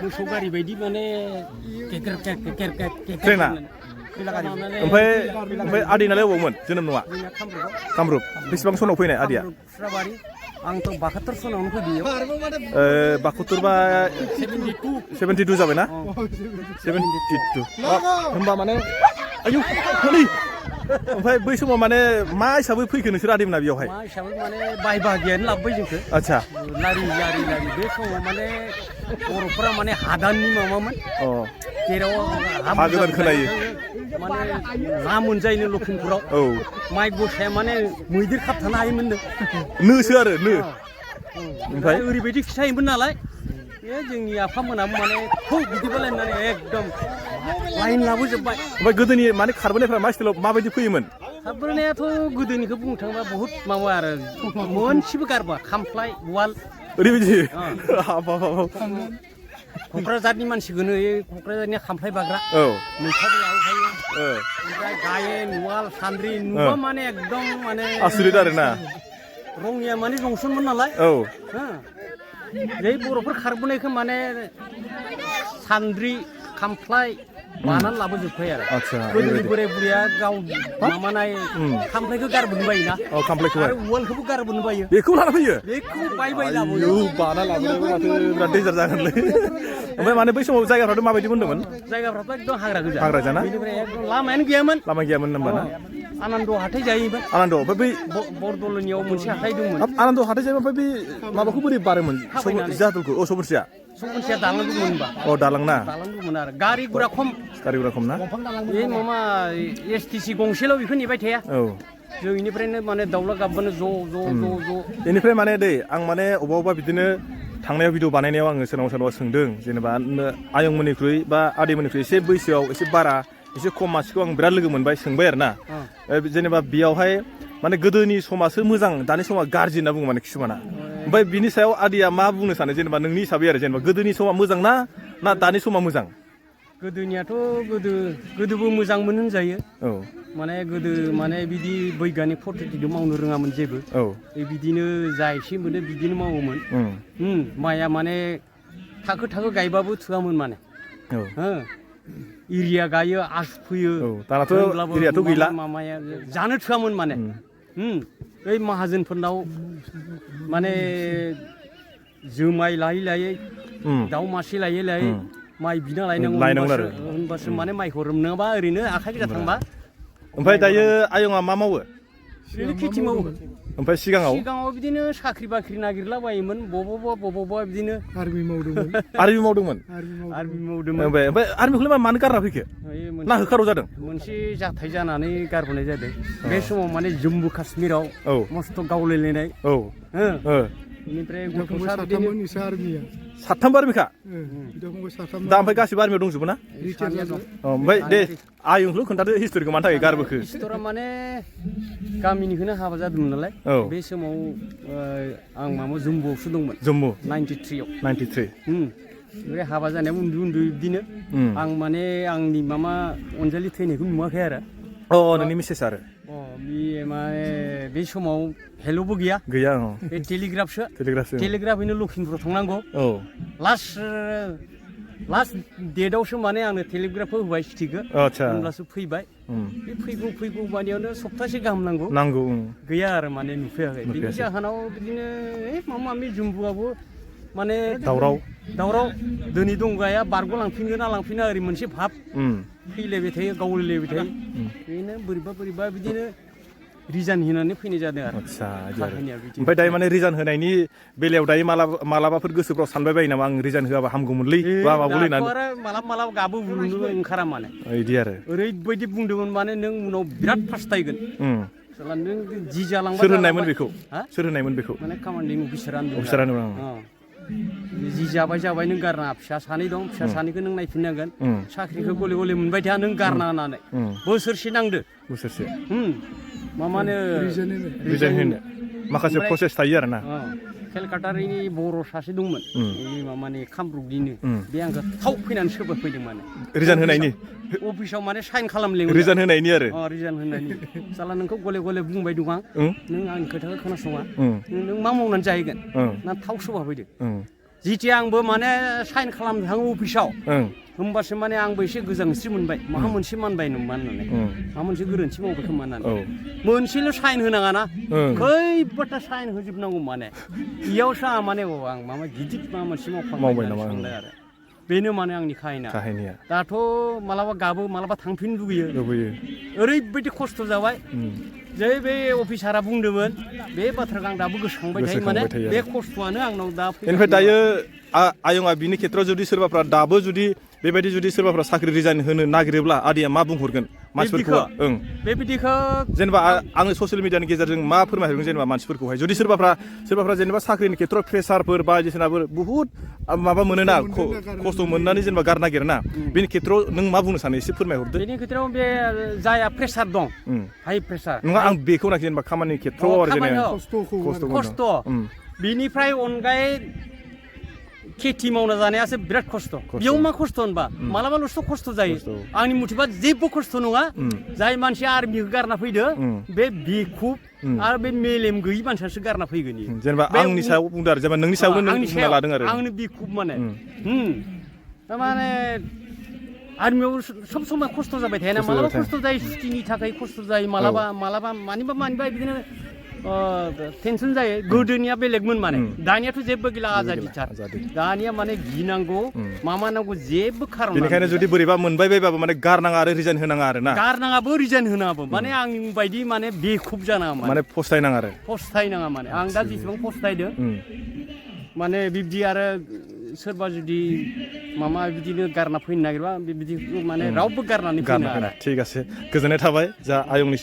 मोसौ गारि बायदि माने ट्रेना ओमफ्राय आदैनालाय अबावमोन जोनोम नङा कामरुप बेसेबां सनाव फैनाय आदैया आंथ' 72 सनावनो फैदों 72 बा 72 जाबाय ना 72 होमबा माने आयु हनै ओमफ्राय बै समाव माने मा हिसाबै फैखो नोंसोर आदैमोना बेयावहाय मा हिसाबै माने बाय बाहागियानो लाबोबाय जोंखो आच्छा लारि बे समाव माने बर'फोरा माने हादाननि माबामोन जेराव हा गोदान खोनायो माने ना मोनजायोनो लखिमपुराव औ माइ गसाया माने मैदेर खाबथानो हायोमोननो नोसो आरो नो ओमफ्राय ओरैबायदि खिथायोमोन नालाय बे जोंनि आफामोनाबो माने थौ बिदिबालाय होननानै एकदम लाइन लाबोजोब्बाय ओमफ्राय गोदोनि माने खारबोनायफ्रा मा स्टाइलाव माबायदि फैयोमोन खारबोनायाथ' गोदोनिखौ बुंनो थाङोबा बहुद माबा आरो मोनसेबो गारबा खामफ्लाय उवाल ओरैबायदि क'क्राझारनि मानसिखौनो क'क्राझारनि खामफ्लाय बाग्रा औ मैथाबो लाबोफायो ओमफ्राय गायेन उवाल सान्द्रि नुबा माने एकदम माने आसुरित आरोना रङिया माने जंसनमोन नालाय औ जै बर'फोर खारबोनायखौ माने सान्द्रि खामफ्लाय बानानै लाबोजोबखायो आरो गोदोनि बोराय बुरैया गाव माबानाय खामफ्लायखौ गारबोनो बायोना आरो उवालखौबो गारबोनो बायो बेखौ लाना फैयो बेखौ बाय लाबोयो बाना लाबोनायाबो माथो बिराद डेन्जार जागोनलै ओमफ्राय माने बै समाव जायगाफ्राथ' माबायदि मोनदोंमोन जायगाफ्राथ' एकदम हाग्रा गोजा हाग्रा जाना बेनिफ्राय एकदम लामायानो गैयामोन होनबा ना आनन्द हाथाय जायोमोन आनन्द ओमफ्राय बै बरदलनियाव मोनसे हाथाय दंमोन आनन्द हाथाय जायोमोन ओमफ्राय बै माबाखौ बोरै बारोमोन जाहादलखौ सबनसिया दालां दंमोन होनबा दालां ना दालां दंमोन आरो गारि गुरा खम ना बे माबा STC गंसेल' बेखौ नेबाय थाया जों इनिफ्रायनो माने दाउला गाबबानो ज' बेनिफ्राय माने दै आं माने अबा बिदिनो थांनायाव भिडिअ बानायनायाव आङो सोरनावबा सोंदों जेनेबा आयंमोननिख्रुइ बा आदैमोननिख्रुइ एसे बैसोआव एसे बारा एसे खम मानसिखौ आं बिराद लोगो मोनबाय सोंबाय आरो ना जेनेबा बेयावहाय माने गोदोनि समासो मोजां दानि समा गाज्रि होनना बुङो माने किसुमाना ओमफ्राय बिनि सायाव आदैया मा बुंनो सानो जेनेबा नोंनि हिसाबै आरो जेनेबा गोदोनि समा मोजां ना दानि समा मोजां गोदोनियाथ' गोदोबो मोजांमोन होनजायो माने गोदो माने बिदि बैग्यानिक पद्धतिजों मावनो रोङामोन जेबो बिदिनो जा एसे मोनो बिदिनो मावोमोन माइया माने थाखो गायबाबो थोआमोन माने इरिया गायो आसु फोयो दानाथ' इरियाथ' गैला मामाया जानो थोआमोन माने ओइ माहाजोनफोरनाव माने जुमाय लायै दाउ मासे लायै माइ बिना लायनांगौ आरो होनबासो माने माइखौ नङाबा ओरैनो आखाइ गोजा थांबा ओमफ्राय दायो आयंआ मा मावो ओरैनो खेथि मावो ओमफ्राय सिगाङाव बिदिनो साख्रि बाख्रि नागिरला बायोमोन बबावबा बिदिनो आर्मि मावदोंमोन ओमफ्राय आर्मिखौलाय मानो गारना फैखो ना होखाराव जादों मोनसे जाथाय जानानै गारबोनाय जादों बे समाव माने जम्मु काश्मीराव मस्थ' गावलायलायनाय बेनिफ्राय साथाम आर्मिखा दा ओमफ्राय गासिबो आर्मियाव दंजोबो ना ओमफ्राय दे आयंखौल' खोन्थादो हिस्ट'रिखौ मानि थाखाय गारबोखो हिस्ट'रा माने गामिनिखौनो हाबा जादोंमोन नालाय बे समाव आं माबा जम्मुआवसो दंमोन जम्मु 93 बे हाबा जानायाव उन्दै बिदिनो आं माने आंनि मामा अनजालि थैनायखौ नुवाखै आरो नोंनि मिसेस आरो माने बे समाव हेल'बो गैया बे टेलिग्राफैनो लखिमपुराव थांनांगौ लास्ट डेटआवसो माने आंनो टेलिग्राफखौ होबाय सिटिखौ होमब्लासो फैबाय बे फैगौ मानियावनो सप्तासे गाहाम नांगौ गैया आरो माने नुफैयाखै बिनि जाहोनाव बिदिनो माबा जुम्बुआबो माने दावराव दिनै दंगाया बारग' लांफिनगोन ना लांफिना ओरै मोनसे भाब फैलायबाय थायो गावलायलायबाय थायो बेनो बोरैबा बिदिनो रिजाइन होनानै फैनाय जादों आरो ओमफ्राय दायो माने रिजाइन होनायनि बेलायाव दायो मालाबाफोर गोसोफ्राव सानबाय बायो नामा आं रिजाइन होआबा हामगौमोनलै बा माबालै होननानै मालाबा गाबो बुंनो ओंखारा माने बिदि आरो ओरैबायदि बुंदोंमोन माने नों उनाव बिराद फासथायगोन नों जि जालांबाय सोर होननायमोन बेखौ माने कमान्डिं अफिसारानो जि जाबाय नों गारनाङा फिसा सानै दं फिसा सानैखौ नों नायफिननांगोन साख्रिखौ गले मोनबाय थाया नों गारनाङा होननानै बोसोरसे नांदो माने रिजाइन होनो माखासे प्रसेस थायो आरो ना केलकाटानि बर' सासे दंमोन माने कामरुपनिनो बे आंखौ थाव फैनानै सोरबा फैदों माने रिजाइन होनायनि अफिसाव माने साइन खालामलेंदों रिजाइन होनायनि आरो रिजाइन होनायनि साला नोंखौ गले बुंबाय दं आं नों आंनि खोथाखौ खोनासङा नों मा मावनानै जाहैगोन ना थाव सोबा फैदों जिथिया आंबो माने साइन खालामनो थाङो अफिसाव होमबासो माने आंबो एसे गोजांस्रि मोनबाय माहा मोनसे मानबाय नामा होननानै माहा मोनसे गोरोन्थि मावबाय खोमा होननानै मोनसेल' साइन होनाङाना खैबाथा साइन होजोबनांगौ माने इयावसो आं माने आं माबा गिदिर माबा मोनसे मावफ्लांबाय सानबाय आरो बेनो माने आंनि काहिनिया दाथ' मालाबा गाबो मालाबा थांफिननो लुगैयो ओरैबायदि खस्थ' जाबाय जे बे अफिसारा बुंदोंमोन बे बाथ्राखौ आं दाबो गोसोखांबाय थायो माने बे खस्थ'आनो आंनाव दा बेनिफ्राय दायो आयंआ बिनि खेत्रआव जुदि सोरबाफ्रा दाबो जुदि बेबायदि जुदि सोरबाफ्रा साख्रि रिजाइन होनो नागिरोब्ला आदैया मा बुंहरगोन मानसिफोरखौ बेबायदिखौ जेनेबा आङो ससियेल मिडियानि गेजेरजों मा फोरमायहरगोन जेनेबा मानसिफोरखौहाय जुदि सोरबाफ्रा जेनेबा साख्रिनि खेत्रआव प्रेसारफोर बायदिसिनाफोर बुहुत माबा मोनोना खस्थ' मोननानै जेनेबा गारनो नागिरोना बेनि खेत्रआव नों मा बुंनो सानो एसे फोरमायहरदो बेनि खेत्रआव बे जायहा प्रेसार दं हाइ प्रेसार नङा आं बेखौ नाखि जेनेबा खामानि खेत्रआव आरो जेनेबा खस्थ' बिनिफ्राय अनगायै खेथि मावना जानायासो बिराद खस्थ' बेयाव मा खस्थ' होनबा मालाबाल'सो खस्थ' जायो आंनि मथेबा जेबो खस्थ' नङा जाय मानसिया आर्मिखौ गारना फैदो बे बिखुब आरो बे मेलेम गैयि मानसियासो गारना फैगोन जेनेबा आंनि सायाव बुंदों आरो जेनेबा नोंनि सायावनो नों बुंना लादों आरो आंनो बिखुब माने थारमाने आर्मियाव सब समय खस्थ' जाबाय थायोना मालाबा खस्थ' जायो सुटिनि थाखाय खस्थ' जायो मालाबा मानिबा बिदिनो टेनसन जायो गोदोनिया बेलेगमोन माने दानियाथ' जेबो गैला आजादिथार दानिया माने गिनांगौ मा नांगौ जेबो खारन बेनिखायनो जुदि बोरैबा मोनबाय बायबाबो माने गारनाङा आरो रिजाइन होनाङा आरो ना गारनाङाबो रिजाइन होनाङाबो माने आंनि बायदि माने बेखुब जानाङा माने फस्थायनाङा आरो फस्थायनाङा माने आं दा जेसेबां फस्थायदों माने बिब्दि आरो सोरबा जुदि मामा बिदिनो गारना फैनो नागिरबा बिदिखौ माने रावबो गारनानै फैनो हाया थिग আছে गोजोननाय थाबाय जा आयंनि